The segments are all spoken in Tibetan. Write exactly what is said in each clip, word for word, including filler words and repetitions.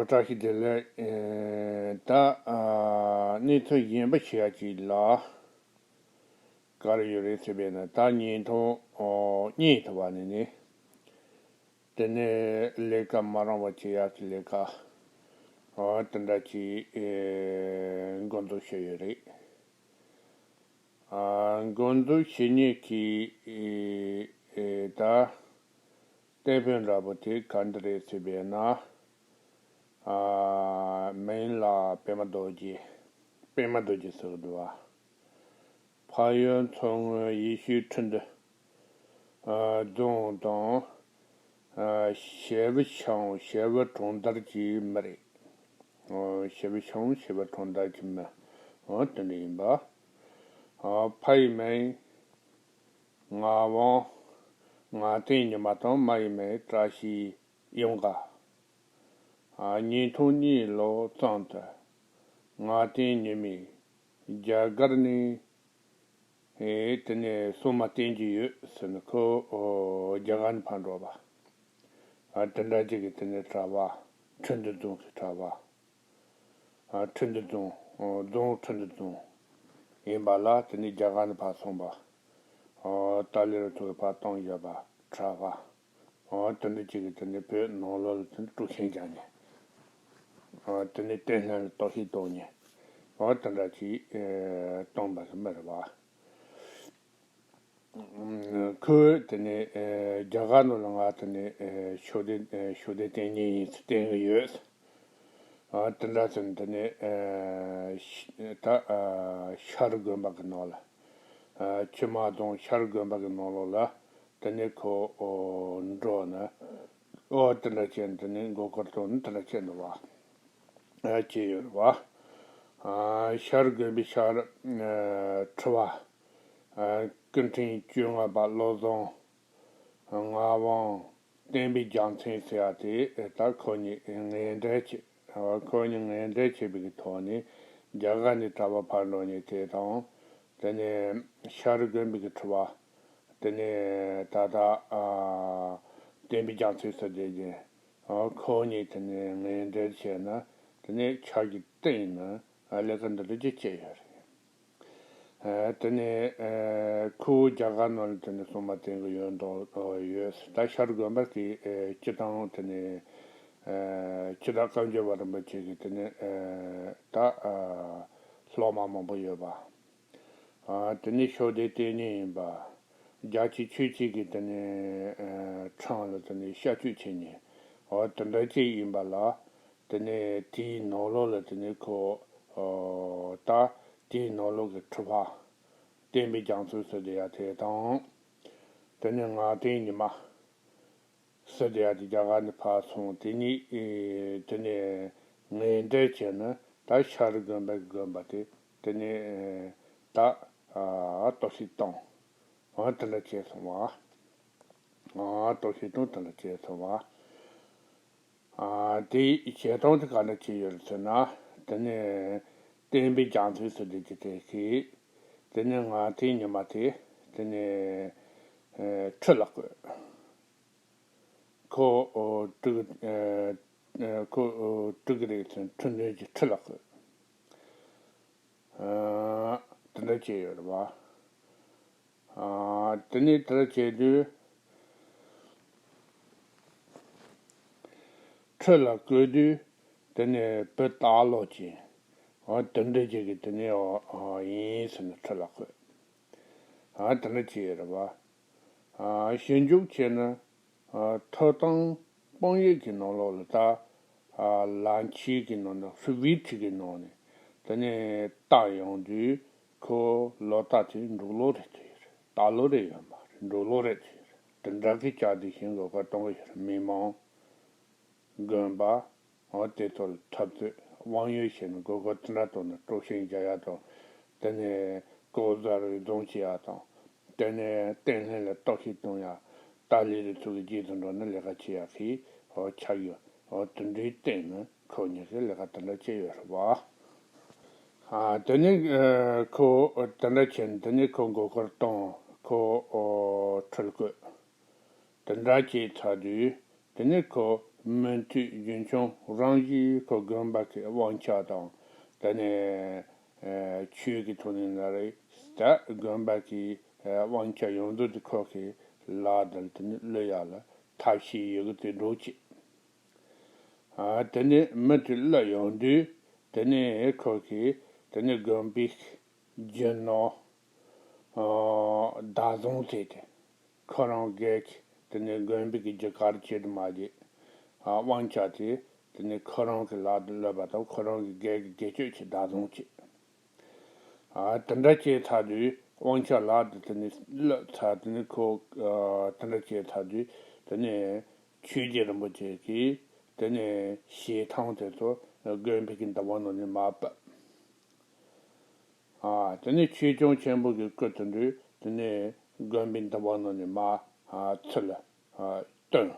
བཀྲ་ཤིས་བདེ་ལེགས། ཨེ། ད་ཨ་གནས་ཚུལ་གཞན་པ་ཞིག་ཡ་གཅིག་ལ་ག་རེ་ཡོད་རེད་ཟེར་བས་ན། ད་བརྙན་ཐུང་ཨོ་གཉིས་ཐུབ་པ་ནས་ནི། དེ་ནས་ལས་ཀ་མ་རུང་བ་བྱེད་ཡག་གི་ལས་ཀ་ཨོ་དེ་འདྲ་ཅིག་ཨེ་འགོ་འཛུགས་བྱས་ཡོད་རེད། ཨ་འགོ་འཛུགས་བྱེད་མཁན་གྱི་ཨེ་ཨེ་ད་གཏེ་དཔོན་འདྲ་པོ་དེ་ག་འདྲ་རེད་ཟེར་བས་ན། ཨ་མིང་ལ་པདྨ་རྡོ་རྗེ། པདྨ་རྡོ་རྗེ་ཟེར་གི་འདུག་བ། ཕ་ཡུལ་མཚོ་སྔོན་ཡེ་ཤུའི་ཁྲི་འདུ། ཨ་རྫོང་དང་། ཨ་ཞེ་བུ་ཆུང་ཞེ་བུ་གྲོང་རྡལ་གྱི་མི་རེད། ཨ་ཞེ་བུ་ཆུང་ཞེ་བུ་གྲོང་རྡལ་གྱི་མི། ཨ་དེ་འདྲ་ཡིན་པ། ཨ་ཕ་ཡི་མིང་ངག་དབང་ངག་བསྟན་ཉི་མ་དང་། མ་ཡི་མིང་བཀྲ་ཤིས་གཡང་དཀར། ཨ་བརྙན་ཐུང་གཉིས་ལོ་ཙམ་དུ་ངག་བསྟན་ཉི་མས་རྒྱ་གར་ནས་ཨེ་དེ་ནས་སྲུང་མ་བསྟེན་གྱི་ཡོད་ཟེར་ནས་ཁོ་ཨོ་རྒྱ་གར་ནས་ཕར་འགྲོ་བ། ཨ་དེ་འདྲ་ཅིག་གི་དེ་ནས་གྲྭ་པ། ཁྲི་འདུ་རྫོང་གི་གྲྭ་པ། ཨ་ཁྲི་འདུ་རྫོང་། ཨོ་རྫོང་ཁྲི་འདུ་རྫོང་ཡིན་པ་ལ། དེ་ནས་རྒྱ་གར་ནས་ཕར་སོང་བ། ཨོ་ཏཱ་ལའི་རུ་ཚོ་གིས་ཕར་བཏང་བཞག་པ་གྲྭ་པ། ཨོ་དེ་འདྲ་ཅིག་གིས་དེ་ནས་བོད་ནང་ལོགས་ལ་དེ་ནས་དཀྲུག་ཤིང་རྒྱག་ནས། ཨོ་དེ་ནས་བསྟན་ལྷན་ལ་གཏོར་བཤིག་གཏོང་ནས། ཨོ་དེ་འདྲ་ཅིག་ཨེ་བཏང་བ་མི་རེད་བ། ཁོས་དེ་ནས་ཨེ་རྒྱ་གར་ནང་ལ་ང་དེ་ནས་ཨེ་ཤོག་དྲིལ་ཨེ་ཤོག་དྲིལ་བསྟན་མཁན་ཡིན་ཟེར་བསྟན་གྱི་ཡོད། ཨ་དེ་འདྲ་ཟེར་ནས་དེ་ནས་ཨེ་ཤ་ད་ཨ་ཤར་དགོན་པ་གི་ནང་ལ། ཨ་ཆུ་དམར་རྫོང་ཤར་དགོན་པ་གི་ནང་ལོགས་ལ་དེ་ནས་ཁོ་ཨོ་འགྲོ་ནས། ཨོ་དེ་འདྲ་བྱས་ནས་དེ་ནས་མགོ་སྐོར་གཏོང་ནས་དེ་འདྲ་བྱས་འདུག་བ། ཨ་བྱས་ཡོད་རེད་བ། ཨ་ཤར་དགོན་པའི་ཤར་ཨ་ཁྲི་པ། ཨ་སྐུ་ཕྲེང་བཅོ་ལྔ་པ་བློ་བཟང་ངག་དབང་བསྟན་པའི་རྒྱལ་མཚན་ཟེར་ཡ་དེ་ད་ཁོ་གཉིས་ངན་འབྲེལ་བྱས། ཁོ་གཉིས་ངན་འབྲེལ་བྱས་པའི་ཐོག་ནས་རྒྱ་གར་ནས་གྲྭ་པ་ཕར་འགྲོ་མཁན་དེ་དང་། དེ་ནས་ཤར་དགོན་པའི་ཁྲི་པ། དེ་ནས་ད་ལྟ་ཨ་བསྟན་པའི་རྒྱལ་མཚན་ཟེར་བསྡད་མཁན། ཨ་ཁོ་གཉིས་དེ་ནས་ངན་འབྲེལ་བྱས་ནས་དེ་ནས་ཕྱག་གིས་བཏིང་ནས་ཨ་ལས་ཀ་འདི་འདྲ་ཅིག་བྱས་ཡོད་རེད། ཨ་དེ་ནས་ཨ་ཁོ་རྒྱ་གར་ནང་ལ་དེ་ནས་སྲུང་མ་བསྟེན་གྱི་ཡོད་མདོག་ཡོད། ད་ཤར་དགོན་པ་དེ་ཨ་སྤྱི་བཏང་དེ་ནས་ཨ་སྤྱི་བདག་བཀའ་འགྱུར་བ་རིན་པོ་ཆེ་གི་དེ་ནས་ཨ་ད་ཨ་སློབ་མ་མང་པོ་ཡོད་པ། ཨ་དེ་ནས་ཤོག་དྲིལ་བསྟན་མཁན་ཡིན་པ། རྒྱལ་གཅེས་ཆོས་གཅེས་ཀྱི་དེ་ནས་ཨ་འཕྲང་ལ་དེ་ནས་ཤར་སྐྱོད་བྱེད་མཁན། འོ་དེ་འདྲ་ཅིག་ཡིན་པ་ལ། དེ་ནས་དེའི་ནང་ལོགས་ལ་དེ་ནས་ཁོ་ཨོ་ད་དེའི་ནང་ལོགས་ཀྱི་ཁྲི་པ་བསྟན་པའི་རྒྱལ་མཚན་ཟེར་བསྡད་ཡ་དེ་དང་། དེ་ནས་ངག་བསྟན་ཉི་མ་ཟེར་བསྡད་ཡ་དེ་རྒྱ་གར་ནས་ཕར་སོང་། དེ་གཉིས་ཨེ་དེ་ནས་ངན་འབྲེལ་བྱས་ནས་ད་ཤར་དགོན་པའི་དགོན་པ་དེ་དེ་ནས་ཨེ་ད་ཨ་གཏོར་བཤིག་བཏང་། ཨ་དེ་འདྲ་བྱས་སོང་བ། ཨ་གཏོར་བཤིག་བཏང་། དེ་འདྲ་བྱས་སོང་བ། ཨ་དེའི་བྱེད་སྟངས་དེ་ག་འདྲ་བྱས་ཡོད་རེད་ཟེར་ན། དེ་ནས་བསྟན་པའི་རྒྱལ་མཚན་ཟེར་བསྡད་ཀྱི་དེ་གིས་དེ་ནས་ངག་བསྟན་ཉི་མ་དེ་དེ་ནས་ཨེ་ཁྲི་ལ་བཀོད། ཁོ་ཨོ་སྒྲུབ་ཨེ་ཨེ་ཁོ་ཨོ་སྒྲུབ་ཀྱི་རེད་ཟེར་ཁྲི་འདོན་གྱི་ཁྲི་ལ་བཀོད། ཨ་དེ་འདྲ་བྱས་ཡོད་རེད་བ། ཨ་དེ་ནས་དེ་འདྲ་བྱས་དུས་ཁྲི་ལ་བཀོད་དུས་དེ་ནས་བུ་སྟག་ལོ་ཅན། ཨ་དེ་འདྲ་ཅིག་གིས་དེ་ནས་ཨ་ཨ་ཡིན་ཟེར་ནས་ཁྲི་ལ་བཀོད། ཨ་དེ་འདྲ་བྱས་ཡོད་རེད་བ། ཨ་ཞིབ་འཇུག་བྱས་ན། ཨ་ཐོབ་ཐང་དཔང་ཡིག་གི་ནང་ལོགས་ལ་ད་ཨ་ལམ་ཁྱེར་གྱི་ནང་ནས་ཧྥི་ཝི་ཁྲི་གི་ནང་ནས་དེ་ནས་བལྟ་ཡོང་དུས་ཁོ་ལོ་རྟགས་དེ་འབྲུག་ལོ་རེད་ཐུག་ཡོད་རེད། རྟ་ལོ་རེད་ཡོད་མ་རེད། འབྲུག་ལོ་རེད་ཐུག་ཡོད་རེད། དེ་འདྲ་གི་ཅག་དེ་བཞིན་གོ་སྐབས་གཏོང་གི་ཡོད་རེད། མི་མང་། དགོན་པ། འོ་དེ་ཚོ་ལ་འཐབ་རྩོད་དབང་ཡོད་བྱས་ནས་དགོས་མཁོ་དེ་འདྲ་གཏོང་ནས་དཀྲུག་ཤིང་རྒྱག་ཡ་དང་། དེ་ནས་ལྐོག་ཟ་རུལ་རྫོང་བྱེད་ཡ་དང་། དེ་ནས་བསྟན་ལྷན་ལ་གཏོར་བཤིག་གཏོང་ཡ། ཏཱ་ལའི་རུ་ཚོགས་ཀྱི་རྗེས་སུ་འགྲོ་ནས་ལས་ཀ་བྱེད་ཡ་གི་འོ་ཆགས་ཡོད། འོ་དེ་འདྲའི་སྟེང་ནས་ཁོ་གཉིས་ཀྱིས་ལས་ཀ་དེ་འདྲ་བྱས་ཡོད་རེད་བ། ཨ་དེ་ནས་ཨ་ཁོ་དེ་འདྲ་བྱས་ནས་དེ་ནས་ཁོ་མགོ་སྐོར་གཏོང་། ཁོ་འོ་ཁྲིར་བཀོད། དེ་འདྲ་བྱས་ཚར་དུས་དེ་ནས་ཁོ་ མུ་མཐུད་རྒྱུན་འཁྱོངས་རང་བཞིན་ཁོ་དགོན་པ་གི་དབང་ཆ་དང་། དེ་ནས་ཆོས་ཀྱི་ཐོག་ནས་ན་རེད། ད་དགོན་པ་གི་དབང་ཆ་ཡོང་དུས་དེ་ཁོ་གི་ལག་དང་དེ་ནས་གླུ་ཡག་ལ་ཐབས་ཤེས་ཡོད་གི་དེ་འགྲོ་ཅིག་ཨ། དེ་ནས་མུ་མཐུད་གླུ་ཡོང་དུས། དེ་ནས་ཁོ་གིས་དེ་ནས་དགོན་པའི་རྒྱུ་ནོར། ཨ། བདག་བཟུང་བྱས་ཏེ། ཁོ་རང་སྒེར་གྱི་དེ་ནས་དགོན་པའི་གི་རྒྱུ་སྐར་ཆེད་དུ་མ་བརྗེད། ཨ། དབང་ཆ་དེ་དེ་ནས་ཁོ་རང་གི་ལག་ཏུ་སླེབས་པ་དང་། ཁོ་རང་གི་སྒེར་གྱི་སྒེར་གཅོད་ཀྱིས་བདག་བཟུང་བྱས། ཨ། དེ་འདྲ་བྱས་ཚར་དུས། དབང་ཆ་ལག་ཏུ་དེ་ནས་སླེབས་ཚར། དེ་ནས་ཁོ། ཨ། དེ་འདྲ་བྱས་ཚར་དུས། དེ་ནས་ཆོས་རྗེ་རིན་པོ་ཆེ་གིས་དེ་ནས་ཞལ་ཐང་དེ་ཚོ་དགོན་པའི་གི་འདུ་བ་ནང་ནས་མར་ཕབ། ཨ། དེ་ནས་ཆོས་སྐྱོང་ཆེན་པོ་གི་སྐུ་དེ་འདྲ་དེ་ནས་དགོན་པའི་འདུ་བ་ནང་ནས་མར། ཨ། ཚུར་ལ། ཨ། བཏོན།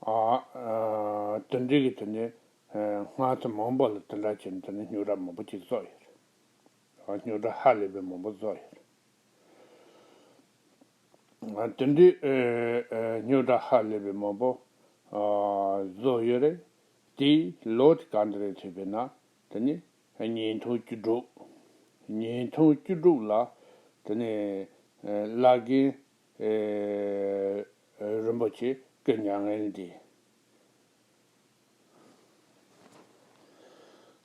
ཨ། ཨ། དེ་འདྲའི་གི་དེ་ནས། ཨ། སྔ་ཚོད་མང་པོ་ལ་དེ་འདྲ་བྱས་ནས་དེ་ནས་རྙོག་དྲ་མང་པོ་ཅིག་བཟོས་ཡོད་རེད། ཨ། རྙོག་དྲ་ཧ་ལས་པའི་མང་པོ་བཟོས་ཡོད་རེད། ཨ། དེ་འདྲའི། ཨ། ཨ། རྙོག་དྲ་ཧ་ལས་པའི་མང་པོ། ཨ། བཟོས་ཡོད་རེད། དེའི་ལོ་དེ་ག་འདྲ་རེད་ཟེར་བས་ན། དེ་ནས་ཉིས་སྟོང་བཅུ་དྲུག་ཉིས་སྟོང་བཅུ་དྲུག་ལ་དེ་ནས། ཨ། བླ་རྒན། ཨ། རིན་པོ་ཆེ་སྐུ་མྱ་ངན་ལས་འདས།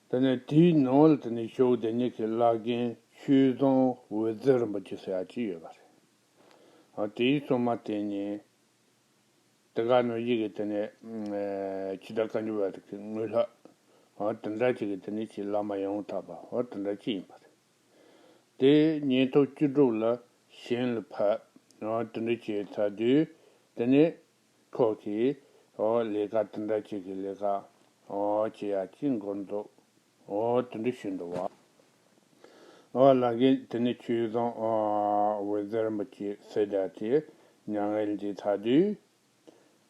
དེ་ནས་དེའི་ནང་ལ་དེ་ནས་ཞོགས་དེ་ཉིད་ཀྱི་བླ་རྒན་ཆོས་བཟང་འོད་ཟེར་རིན་པོ་ཆེ་ཟེར་ཡག་ཅིག་ཡོད་པ་རེད། ཨ། དེའི་སྲུང་མ་དེ་ཉིད། དེ་ག་ནང་བཞིན་གྱི་དེ་ནས། ཨ། འཆི་བདག་བཀའ་འགྱུར་བ་རིགས་ཀྱི་དངོས་ལྷ། ཨ། དེ་འདྲ་ཅིག་གི་དེ་ནས་ཅིག་བླ་མ་ཡང་དག་པ། ཨ། དེ་འདྲ་ཅིག་ཡིན་པ་རེད། དེ་ཉིས་སྟོང་བཅུ་དྲུག་ལ་ཞིང་ལ་ཕེབས། ཨ། དེ་འདྲ་བྱས་ཚར་དུས། དེ་ནས་ཁོ་གིས། ཨོ། ལས་ཀ་དེ་འདྲ་ཅིག་གི་ལས་ཀ། ཨོ། བྱེད་ཡག་ཅིག་འགོ་འཛུགས། ཨོ། དེ་འདྲ་ཞིག་འདུག་བ། ཨོ། བླ་རྒན་དེ་ནས་ཆོས་བཟང་། ཨོ། འོད་ཟེར་རིན་པོ་ཆེ་ཟེར་བ་དེ་མྱ་ངན་ལས་འདས་ཚར་དུས།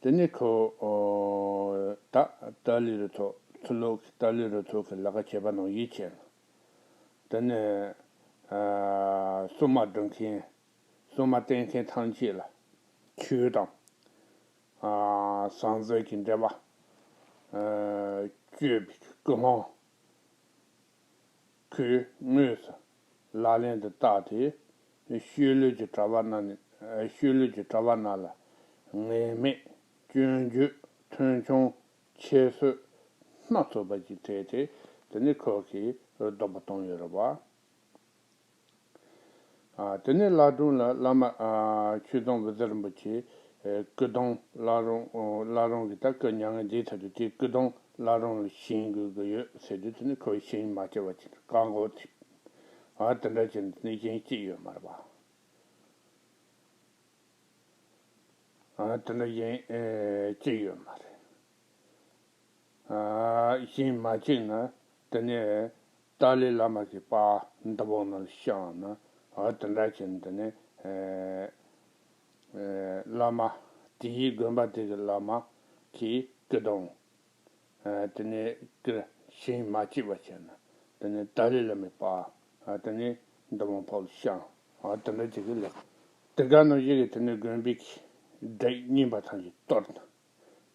དེ་ནས་ཁོ། ཨོ། ད་ཏཱ་ལའི་རུ་ཚོགས། ཚུར་ལོག་གི་ཏཱ་ལའི་རུ་ཚོགས་ཀྱི་ལས་ཀ་བྱེད་པ་ནང་བཞིན་བྱས་ནས། དེ་ནས། ཨ། སྲུང་མ་སྒྲུབ་མཁན། སྲུང་མ་བསྟེན་མཁན་ཐམས་ཅད་ལ་ཆོས་དང་། ཨ། ཟང་ཟིང་གི་འབྲེལ་བ། ཨ། གཅོད་པའི་ཀུན་སློང་། ཁོས་དངོས་སུ་ལག་ལེན་དུ་བསྟར་ཏེ། ཤུལ་ལུས་ཀྱི་གྲྭ་པ་རྣམས་ནི། ཤུལ་ལུས་ཀྱི་གྲྭ་པ་རྣམས་ལ་ངན་སྨྲས་སྐྱོན་བརྗོད་མཐོང་ཆུང་ཁྱད་གསོད་སྣ་ཚོགས་པ་ཞིག་བྱས་ཏེ། དེ་ནས་ཁོ་གིས་སྡུག་པོ་བཏང་ཡོད་རེད་བ། ཨ། དེ་ནས་བླ་སྒྲུང་ལ་བླ་མ། ཨ། ཆོས་བཟང་འོད་ཟེར་རིན་པོ་ཆེ། ཨེ། སྐུ་གདུང་བླ་རུང་། བླ་རུང་གི་ད་སྐུ་མྱ་ངན་འདས་ཚར་དུས། དེའི་སྐུ་གདུང་བླ་རུང་ལ་བཞེངས་དགོས་ཀྱི་ཡོད་ཟེར་དུས། དེ་ནས་ཁོས་བཞེངས་མ་བཅུག་པ་བྱས་ནས་བཀག་འགོག་བྱས། ཨ། དེ་འདྲ་བྱས་ནས་དེ་ནས་བཞེངས་བཅུག་ཡོད་མ་རེད་པ། ཨ། དེ་འདྲ་བཞེངས། ཨེ། བཅུག་ཡོད་མ་རེད། ཨ། བཞེངས་མ་བཅུག་ན་དེ་ནས་ཏཱ་ལའི་བླ་མ་གི་པར་འདུ་བ་ནང་བཤམས་ན། ཨ། དེ་འདྲ་བྱས་ནས་དེ་ནས། ཨེ། ཨེ། བླ་མ་དེའི་དགོན་པ་དེ་གི་བླ་མ་གི་སྐུ་གདུང་། ཨ། དེ་ནས་སྐུ་བཞེངས་མ་བཅུག་པ་བྱས་ན། དེ་ནས་ཏཱ་ལའི་བླ་མའི་པར། ཨ། དེ་ནས་འདུ་བ་ཕར་བཤམས། ཨ། དེ་འདྲ་བྱེད་ཀྱི་ལེགས། དེ་ག་ནང་བཞིན་གྱི་དེ་ནས་དགོན་པའི་གི་སྒྲིག་རྙིང་པ་ཐམས་ཅད་གཏོར་ན།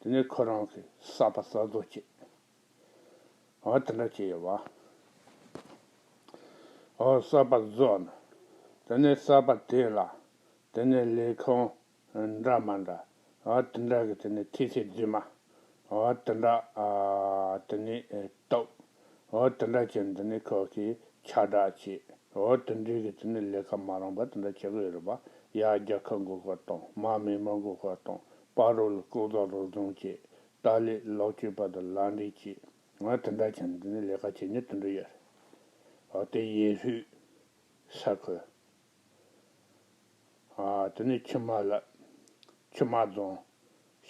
དེ་ནས་ཁོ་རང་གི་གསར་པ་གསར་བཟོ་བྱེད། ཨ། དེ་འདྲ་བྱས་ཡོད་བ། ཨ། གསར་པ་བཟོ་ན། དེ་ནས་གསར་པ་དེ་ལ་དེ་ནས་ལས་ཁུངས་འདྲ་མི་འདྲ། ཨ། དེ་འདྲ་གི་དེ་ནས་ཐེལ་ཙེ་རྫུན་མ། ཨ། དེ་འདྲ། ཨ། དེ་ནས། ཨེ། གཏུབ། ཨ། དེ་འདྲ་བྱས་ནས་དེ་ནས་ཁོ་གིས་ཁྱབ་བསྒྲགས་བྱས། ཨ། དེ་འདྲའི་གི་དེ་ནས་ལས་ཀ་མ་རུང་པ་དེ་འདྲ་བྱེད་ཀྱི་ཡོད་རེད་པ། ཡར་རྒྱལ་ཁབ་མགོ་སྐོར་གཏོང་། མར་མི་མང་མགོ་སྐོར་གཏོང་། བར་རོ་ལ་ལྐོག་ཟ་རུལ་སུངས་བྱེད། ཏཱ་ལའི་ལོག་སྤྱོད་པ་དང་ལག་འབྲེལ་བྱེད། ཨ། དེ་འདྲ་བྱས་ནས་དེ་ནས་ལས་ཀ་བྱེད་མཁན་དེ་འདྲ་ཡོད་རེད། ཨ། དེ་ཡེ་ཧུད་ས་ཁུལ། ཨ། དེ་ནས་ཆུ་དམར་ལ། ཆུ་དམར་རྫོང་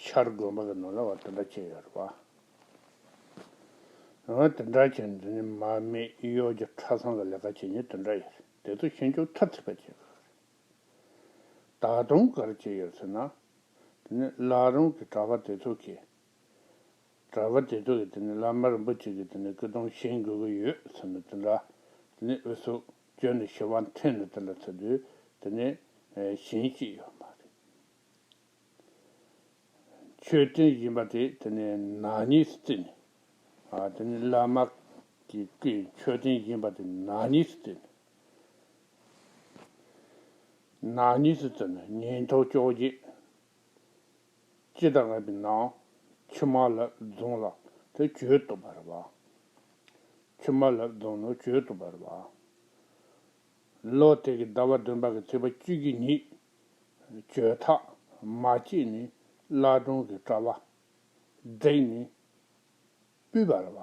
ཤར་དགོན་པ་གི་ནང་ལ་བ་དེ་འདྲ་བྱས་ཡོད་རེད་བ། ཨ། དེ་འདྲ་བྱས་ནས་དེ་ནས་མར་མེ་གཡོ་སྒྱུ་ཁྲ་ཚང་གི་ལས་ཀ་བྱེད་མཁན་དེ་འདྲ་ཡོད་རེད། དེ་ཚོ་ཞིབ་འཇུག་ཐབས་ཚིག་པ་བྱེད་དགོས་རེད། ད་དུང་ག་རེ་བྱས་ཡོད་ཟེར་ན། དེ་ནས་བླ་རུང་གི་གྲྭ་པ་དེ་ཚོ་གིས། གྲྭ་པ་དེ་ཚོ་གིས་དེ་ནས་བླ་མ་རིན་པོ་ཆེ་གི་དེ་ནས་སྐུ་གདུང་བཞེངས་དགོས་ཀྱི་ཡོད་ཟེར་ནས་དེ་འདྲ། དེ་ནས་འུ་ཚོ་བཅོལ་ནས་ཞུ་བ་འཐེན་ནས་དེ་འདྲ་ཚར་དུས། དེ་ནས། ཨེ། བཞེངས་བཅུག་ཡོད་མ་རེད། ཆུ་ མཆོད་རྟེན་བཞེངས་པ་དེ་དེ་ནས་ནག་ཉེས་སུ་བརྩིས་ནས། ཨ་དེ་ནས་བླ་མ་གི་སྐུའི་མཆོད་རྟེན་བཞེངས་པ་དེ་ནག་ཉེས་སུ་བརྩིས་ནས། ནག་ཉེས་སུ་བརྩིས་ནས་ཉིས་སྟོང་བཅོ་བརྒྱད། སྤྱི་ཟླ་ལྔ་པའི་ནང་ཆུ་དམར་ལ་རྫོང་ལ་དེ་གྱོད་གཏོང་བ་རེད་བ། ཆུ་དམར་ལ་རྫོང་ནང་གྱོད་གཏོང་བ་རེད་བ། ལོ་དེ་གི་ཟླ་བ་བདུན་པ་གི་ཚེས་པ་བཅུ་གི་ཉིན་གྱོད་ཐག་མ་བཅད་ནས་བླ་བྲང་གི་གྲྭ་པ་བསྒྲིགས་ནས་སྤུད་པ་རེད་བ།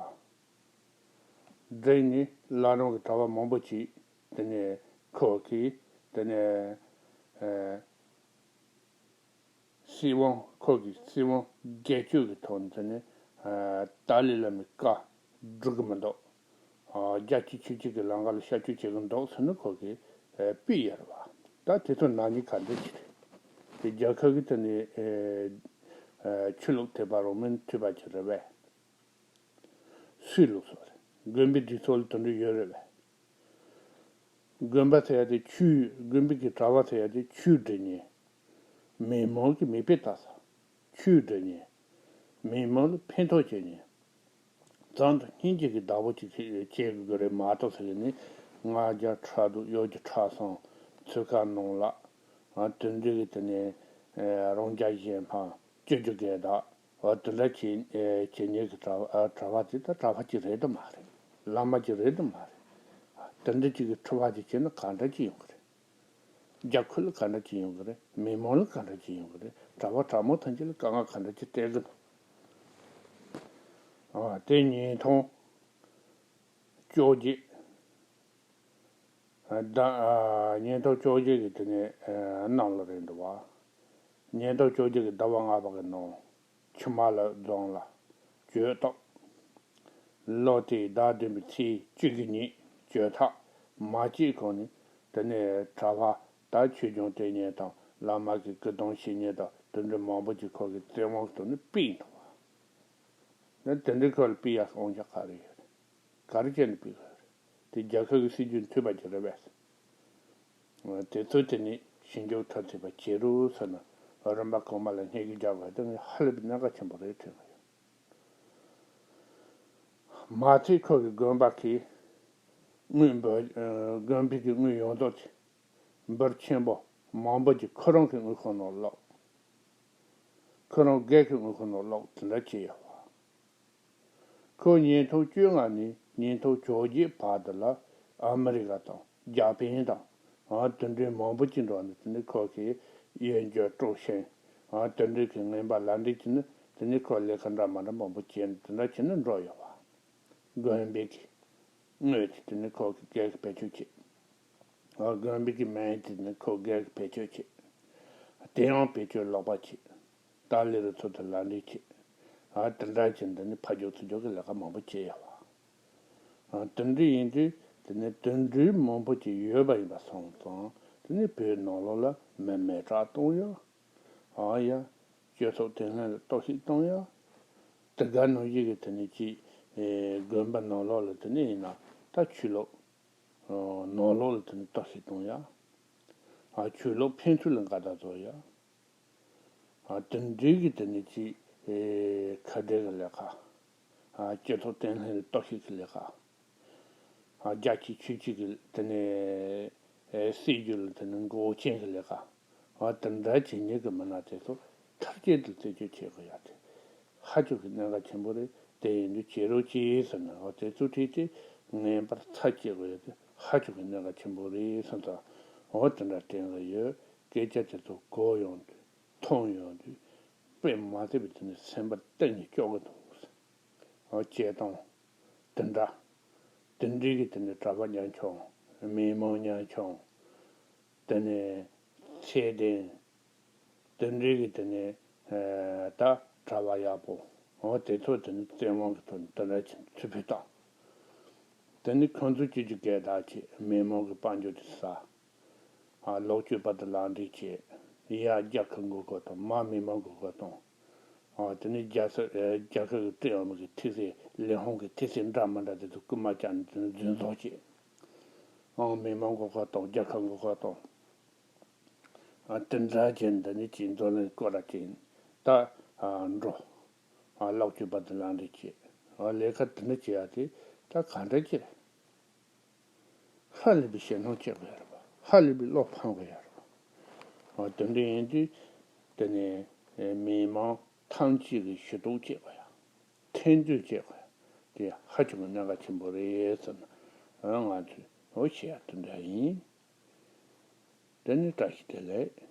བསྒྲིགས་ནས་བླ་བྲང་གི་གྲྭ་པ་མང་པོ་ཅིག་དེ་ནས་ཁོ་གིས་དེ་ནས་ཨ། སྲིད་དབང་ཁོ་གིས་སྲིད་དབང་སྒེར་གཅོད་ཀྱི་ཐོག་ནས་དེ་ནས་ཨ། ཏཱ་ལའི་བླ་མའི་བཀའ་སྒྲུབ་ཀྱི་མི་འདུག་ཨ། རྒྱལ་གཅེས་ཆོས་གཅེས་ཀྱི་ལམ་ཁ་ལ་ཤར་སྐྱོད་བྱེད་ཀྱི་འདུག་ཟེར་ནས་ཁོ་གིས་ཨ། སྤེལ་ཡོད་རེད་བ། ད་དེ་ཚོ་ནག་ཉེས་ག་འདྲ་ཞིག་རེད། དེ་རྒྱལ་ཁབ་ཀྱི་དེ་ནས་ཨ། ཆོས་ལུགས་ཐེ་བ་རང་མིན་ཐུབ་པ་ཅིག་རེད་པས། སུའི་ལུགས་སྲོལ་རེད། དགོན་པའི་སྒྲིག་འཛུགས་ལ་དེ་འདྲ་ཡོད་རེད་པས། དགོན་པ་ཟེར་ཡ་དེ་ཆོས། དགོན་པའི་གི་གྲྭ་པ་ཟེར་ཡ་དེ་ཆོས་སྒྲུབ་མཁན། མི་མང་གི་མིག་དཔེ་ལྟ་ས། ཆོས་སྒྲུབ་མཁན། མི་མང་ལ་ཕན་ཐོགས་བྱེད་མཁན། བྱམས་དང་སྙིང་རྗེ་གི་བདག་པོ་ཅིག་བྱེད་དགོས་ཀྱི་རེད་མ་གཏོགས་ཟེར་གི་ནི། ལྔ་བརྒྱ་ཕྲག་དོག་གཡོ་སྒྱུ་ཁྲམ་གསུམ་ཚོད་ཁ་ནང་ལ། ཨ། དེ་འདྲ་གི་དེ་ནས་ཨ། རང་རྒྱལ་གཞན་ཕམ་སྤྱོད་འཇུག་སྒེར་བདག་འོ་དེ་འདྲ་བྱེད་ཨེ་བྱེད་མཁན་གྱི་གྲྭ་པ་ཨ་གྲྭ་པ་དེ་ད་གྲྭ་པ་ཅིག་རེད་དམ་མ་རེད། བླ་མ་ཅིག་རེད་དམ་མ་རེད། དེ་འདྲ་ཅིག་གི་འཁྲུལ་པ་ཅིག་བྱས་ན་ག་འདྲ་ཅིག་ཡོང་གི་རེད། རྒྱལ་ཁབ་ལ་ག་འདྲ་ཅིག་ཡོང་གི་རེད། མི་མང་ལ་ག་འདྲ་ཅིག་ཡོང་གི་རེད། གྲྭ་པ་གྲྭ་མོ་ཐམས་ཅད་ལ་དཀའ་ངལ་ག་འདྲ་ཅིག་སྟེར་གི་འདུག་ཨ་དེ་ཉིས་སྟོང་བཅོ་བརྒྱད། ཟླ། ཉིས་སྟོང་བཅོ་བརྒྱད་ཀྱི་དེ་ནས་ནང་ལ་རེད་འདུག་བ། ཉིས་སྟོང་བཅོ་བརྒྱད་ཀྱི་ཟླ་བ་ལྔ་པ་གི་ནང་ཆུ་དམར་ལ་རྫོང་ལ་གྱོད་གཏོང་། ལོ་དེའི་ཟླ་བདུན་པའི་ཚེས་བཅུ་གི་ཉིན་གྱོད་ཐག་མ་བཅད་གོང་ནས་དེ་ནས་གྲྭ་པ་དང་ཆོས་སྐྱོང་དེ་ཉིད་དང་བླ་མ་གི་སྐུ་གདུང་བཤེས་གཉེན་དང་དེ་འདྲ་མང་པོ་ཅིག་ཁོ་གི་བཙན་དབང་གི་ཐོག་ནས་སྤེལ་འདུག་བ། ད་དེ་འདྲའི་ཁོ་ལ་སྤེལ་ཡག་དབང་ཆ་ག་རེ་ཡོད་རེད། ག་རེ་བྱས་ནས་སྤེལ་དགོས་རེད། དེ་རྒྱལ་ཁབ་ཀྱི་སྲིད་ཇུས་མཐུན་པ་ཅིག་རེད་པས། དེ་ཚོ་དེ་ནི་ཞིབ་འཇུག་ཐབས་བྱེད་པ་བྱེད་རོགས་ཟེར་ན་རིམ་པ་གོང་མ་ལ་སྙད་ཞུ་རྒྱག་དགོས་དེ་ནི་ཧ་ལས་པའི་གནད་འགག་ཆེན་པོ་རེད་དྲན་གྱི་ཡོད། མ་ཚད་ཁོ་གི་དགོན་པ་གི་དངུལ་འབུལ། དགོན་པའི་གི་དངུལ་ཡོངས་རྫོགས་དེ་འབུར་ཆེན་པོ་མང་པོ་ཅིག་ཁོ་རང་གི་དངུལ་ཁང་ནང་བསློགས། ཁོ་རང་སྒེར་གྱི་དངུལ་ཁང་ནང་བསློགས་དེ་འདྲ་བྱས་ཡོད་པ། ཁོས་ཉིས་སྟོང་བཅོ་ལྔ་ནས་ཉིས་སྟོང་བཅོ་བརྒྱད་བར་དུ་ལ་ཨ་མི་རི་ཀ་དང་རྒྱ་པན་དང་ཨ་དེ་འདྲའི་མང་པོ་ཅིག་འགྲོ་ནས་དེ་ནས་ཁོ་གིས་གཡས་འགྱུར་དཀྲུག་ཤིང་ཨ་དེ་འདྲའི་གི་ངན་པ་ལབ་འདྲེན་བྱས་ནས་དེ་ནས་ཁོ་ལས་ཀ་འདྲ་མ་འདྲ་མང་པོ་བྱས་ནས་དེ་འདྲ་བྱས་ནས་འགྲོ་ཡོད་པ། དགོན་པའི་གི་དངུལ་དེ་དེ་ནས་ཁོ་གིས་སྒེར་གྱི་བེད་སྤྱོད་བྱས། ཨ་དགོན་པའི་གི་སྨན་དེ་ནི་ཁོ་སྒེར་གྱི་བེད་སྤྱོད་བྱེད། དེ་ཡང་བེད་སྤྱོད་ལོག་པ་བྱེད། ཏཱ་ལའི་རུ་ཚོ་དང་ལག་འབྲེལ་བྱེད། ཨ་དེ་འདྲ་བྱས་འདི་ནི་ཕར་རྒྱུག་ཚུར་རྒྱུག་གི་ལས་ཀ་མང་པོ་བྱས་ཡོད་པ། ཨ་དེ་འདྲ་ཡིན་དུས་དེ་ནི་དེ་འདྲའི་མང་པོ་ཅིག་ཡོད་པ་ཡིན་པ་སོང་ཙང་དེ་ནི་བོད་ནང་ལོགས་ལ་མི་མི་དྲག་གཏོང་ཡ། ཨ་ཡ། སྤྱི་ཚོགས་བརྟན་ལྷིང་ལ་གཏོར་བཤིག་གཏོང་ཡ། དེ་ག་ནང་བཞིན་གྱི་དེ་ནི་ཅིག་ཨེ་དགོན་པ་ནང་ལོགས་ལ་དེ་ནི་ཡིན་ན་ད་ཆོས་ལུགས། ནང་ལོགས་ལ་དེ་ནི་གཏོར་བཤིག་གཏོང་ཡ། ཨ་ཆོས་ལུགས་ཕན་ཚུན་ལ་འགལ་ཟླ་བཟོ་ཡ། ཨ་དེ་འདྲའི་གི་དེ་ནི་ཅིག་ཨེ་ཁ་བྲལ་གི་ལས་ཀ། ཨ་སྤྱི་ཚོགས་བརྟན་ལྷིང་ལ་གཏོར་བཤིག་གི་ལས་ཀ། ཨ་རྒྱལ་གཅེས་ཆོས་གཅེས་ཀྱི་དེ་ནི་ཨེ་སྲིད་ཇུས་ལ་དེ་ནི་མགོ་བོ་ཅན་གི་ལས་ཀ། ཨ་དེ་འདྲ་བྱེད་མཁན་གྱི་མི་སྣ་དེ་ཚོ་མཐར་གཅིག་ཏུ་རྩད་གཅོད་བྱེད་དགོས་ཡ་དེ་ཧ་ཅང་གི་གནད་འགག་ཆེན་པོ་རེད། དེ་ཡིན་དུས་བྱེད་རོགས་གྱིས་ཟེར་ནས་ཨ་དེ་ཚོ་ཁྲིད་དེ་ངེས་པར་ཚར་བཅད་དགོས་ཡ་དེ་ཧ་ཅང་གི་གནད་འགག་ཆེན་པོ་རེད་བསམ་ཙང་། ཨོ་དེ་འདྲ་དྲན་གི་ཡོད། སྐད་ཆ་དེ་ཚོ་གོ་ཡོང་དུས་མཐོང་ཡོང་དུས་དཔེ་མ་སྲིད་པའི་དེ་ནི་སེམས་པ་གཏིང་ནས་སྐྱོ་གི་འདུག་ཨོ་བྱེད་སྟངས་དེ་འདྲ། དེ་འདྲའི་གི་དེ་ནི་གྲྭ་པ་ཉམ་ཆུང་། མི་མང་ཉམ་ཆུང་། དེ་ནས་ཚད་ལྡན། དེ་འདྲའི་གི་དེ་ནས་ཨ་ད་གྲྭ་པ་ཡག་པོ། འོ་དེ་ཚོ་དེ་ནི་བཙན་དབང་གི་ཐོག་ནས་དེ་འདྲ་བྱས་ནས་ཚུར་ཕུད་བཏང་། དེ་ནི་ཁོང་ཚོ་སྐྱིད་རྒྱུ་སྐད་བརྡ་བྱས། མི་མང་གི་དཔལ་འབྱོར་དེ་ཟ། ཨ་ལོག་སྤྱོད་པ་དང་ལག་འབྲེལ་བྱས། ཡ་རྒྱལ་ཁབ་མགོ་སྐོར་གཏོང་། མ་མི་མང་མགོ་སྐོར་གཏོང་། ཨ་དེ་ནས་རྒྱལ་ས་ཨ་རྒྱལ་ཁབ་ཀྱི་ཀྲུང་དབྱང་གི་ཐིག་ཚད། ལས་ཁུངས་ཀྱི་ཐིག་ཚད་འདྲ་མི་འདྲ་དེ་ཚོ་རྐུན་མ་བཅག་ནས་དེ་ནས་རྫུན་བཟོ་བྱས། ཨང་མི་མང་མགོ་སྐོར་གཏོང་། རྒྱལ་ཁབ་མགོ་སྐོར་གཏོང་། ཨ་དེ་འདྲ་བྱས་འདི་ནས་ཅིག་འཛམ་གླིང་སྐོར་ར་ཅིག་ད་ འགྲོ། ལོག་སྤྱོད་པ་དང་ལག་འབྲེལ་བྱེད། ལས་ཀ་དེ་འདྲ་བྱེད་ཡ་དེ་ད་ག་འདྲ་ཅིག་རེད། ཧ་ལས་པའི་ཞེད་སྣང་སྐྱེ་དགོས་ཡ་རེད་པ། ཧ་ལས་པའི་བློ་ཕམ་དགོས་ཡ་རེད་པ། དེ་འདྲ་ཡིན་དུས་དེ་ནས་མི་མང་ཐམས་ཅད་ཀྱི་ཞུ་གཏུག་བྱེད་དགོས་ཡ། ཐེར་འདོན་བྱེད་དགོས་ཡ། དེ་ཧ་ཅང་གི་གནད་འགག་ཆེན་པོ་རེད་ཟེར་ན། ང་ཚོས་འོ་བཤད་ཡ་དེ་འདྲ་ཡིན། དེ་ནས་བཀྲ་ཤིས་བདེ་ལེགས།